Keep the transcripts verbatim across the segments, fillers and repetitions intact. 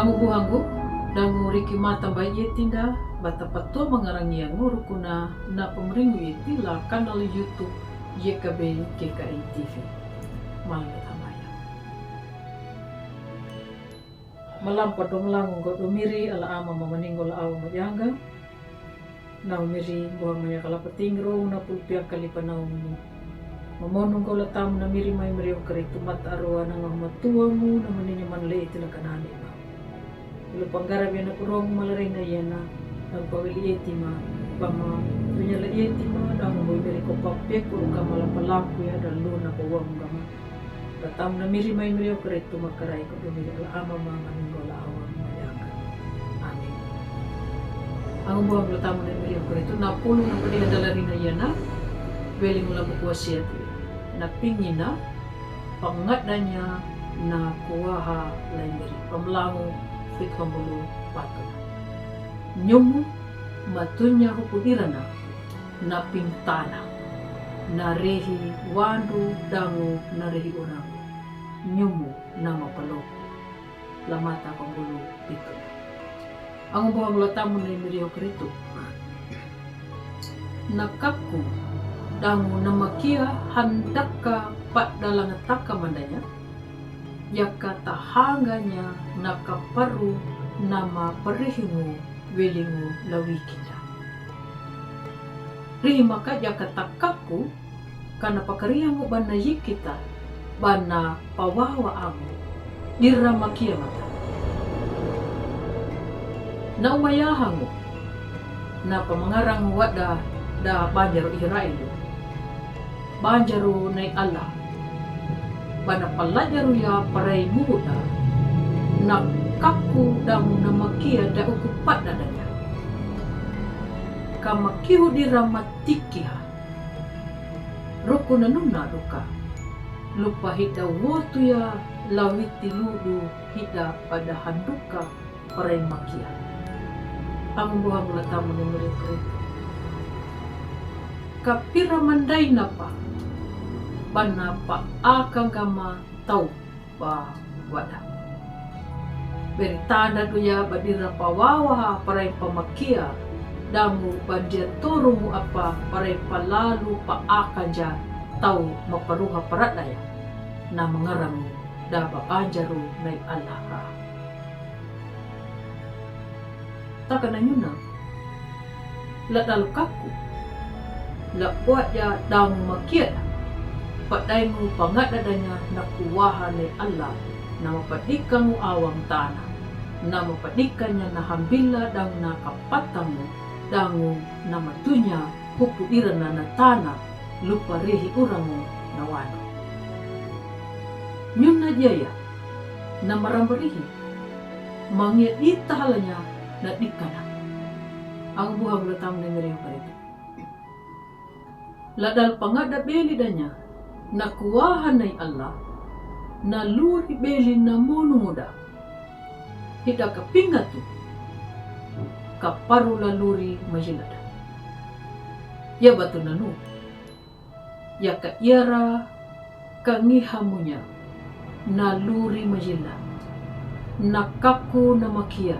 Angu buhangu, dangu riki mata bai ieti nda, bata patua mangarangi angu rukuna na pemeringu ieti la kanal YouTube Y K B G K I T V. Malga tamaya. Malampa dong langu go domiri ala ama mamaningo la awa majanga. Nau miri buha maya kala patingro na pulpia kali panau mu. Mamonu go la tamu na miri mai miri okari tu mata arua na ngau matua mu na maninya man le tila kanani ma. Lu panggara bena kurong malaring na yana. Dan pawili eti ma. Pama tunya la eti ma dan mu beri ko papia kuru kamala palaku ya dan lu na pawang gama. La tamu na miri mai miri okari tu makarai ko domiri ala ama mamaningo la awa majanga. Amin. Angu buha la tamu na miri okari tu na pulu na pedi adalarina yana. Weli mula buku wasiat. Na pingina pangadanya na kuaha laimiri. Pamlangu pit pambulu patu. Nyumu matunya hupu dirana na pintana. Na rehi wandu dangu na rehi urangu. Nyumu nama paloku. La mata pambulu pitu. Angu buha la tamu na miri okari tu. Na kaku dangu na makia handaka pat dalanga taka mandanya. Yaka tahanganya na kaparu nama parihingu welingu lawikinda. Rihi maka yaka takaku kana pakariangu bana yikita bana pawawa angu. Dirra makia mata. Na umayahangu na pamangarangu wada da banjaru Israelu. Banjaru nai Allah. Bana palajaru ya parai muda. Na kaku dangu na makia da uku pada danya. Kamakihu dirra matikiha. Ruku na nuna duka. Lupa hida wotu ya lawiti ludu hida pada handuka parai makia. Angu buha la tamu na miri okari tu. Kapira mandai napa. Bana pa akangama tau pa wada. Beri tanda duya badira pawawaha parai pamakia. Dangu bandia torumu apa parai palalu pa akanja tau maparuha paradaya. Na mangarangu da ba banjaru nai Allah ka. Taka na nyuna. La dalu kaku. La uaja dangu makia da. Padaingu pangadadanya na kuwaha nai Allah. Na mapadikangu awang tana. Na mapadikanya na hambila dangu na kapatangu. Dangu na matunya hupu dirana na tana. Lupa rehi urangu na wanu. Nyuna jaya. Na marambarihi. Mangia ditahalanya na dikana. Angu buha la tamu na miri okari tu. La dal pangada beli danya. Na kuwaha nai Allah. Na luri beli na monu muda. Hida kapinga tu. Kaparu la luri majila da. Ya batu nanu. Yaka iara kangihamunya na luri majila na kaku na makia.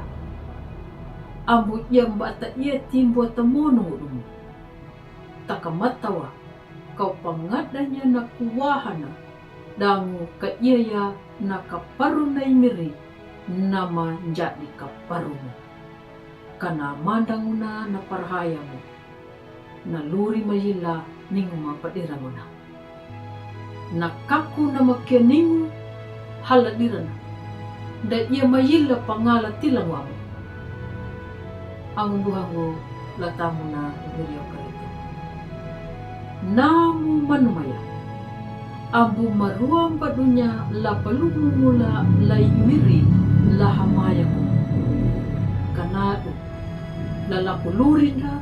Ambu ia mbata ia timbu ata monu ngudumu. Taka matawa kau pangadanya na kuwahana dangu ka ia ya na kaparu na imiri nama njadi kaparumu. Kana mandanguna na parhayamu. Na luri majila ningu ma padiranguna. Na kaku na makia ningu hala dirana. Da ia majila pangala tilangu amu. Angu buhangu la tamu na miri okari tu. Namu manumaya. Ambu maruam badunya la palumu mula la imiri la hamayaku. Kanadu. La laku lurinda.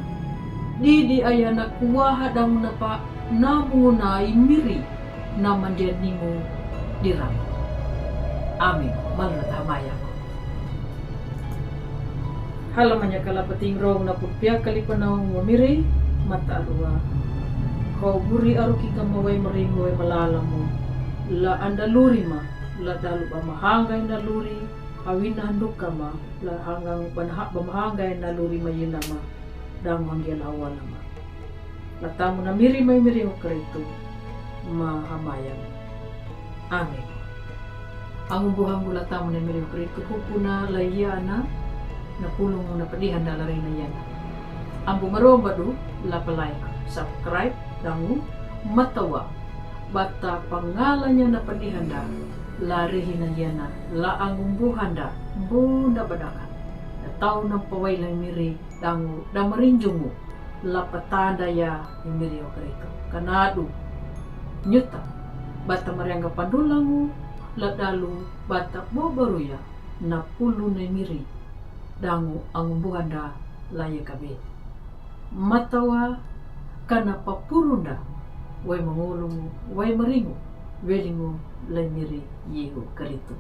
Didi aya na kuwaha dangu na pa namu na imiri na mandia ningu dirang. Amin. Malra hamayaku. Halamanya kala patingrong na pupia kali panau mamiri mata arua. Kau buri aru ki kama wai maringo wai malalamu. La anda luri ma, la dalu ba mahanggai na luri, Awinna handuka ma, la hangang banha bamhangai na luri mayina ma, dangu angge la awala ma. La tamu na miri mai miri ho Karitu ma hamayang. Amen. Angumbuhangu la tamu na miri ho Karitu hukuna la iya ana na pulungu na pedihanda la reina yana. Ambu maromba du la palai subscribe dangu matawa bata pangalanya na pedihanda la rehina yana la angumbuhanda bunda badaka. Tau na pawai la miri dangu da marinjungu la patanda ya miri ho Karitu. Kanadu nyuta bata marianga pandulangu la dalu bata bobaruya na pulu na miri dangu angumbuhanda la yakabe. Matawa kana papurunda wai mangolungu wai maringu welingu la miri Yehu Karitu.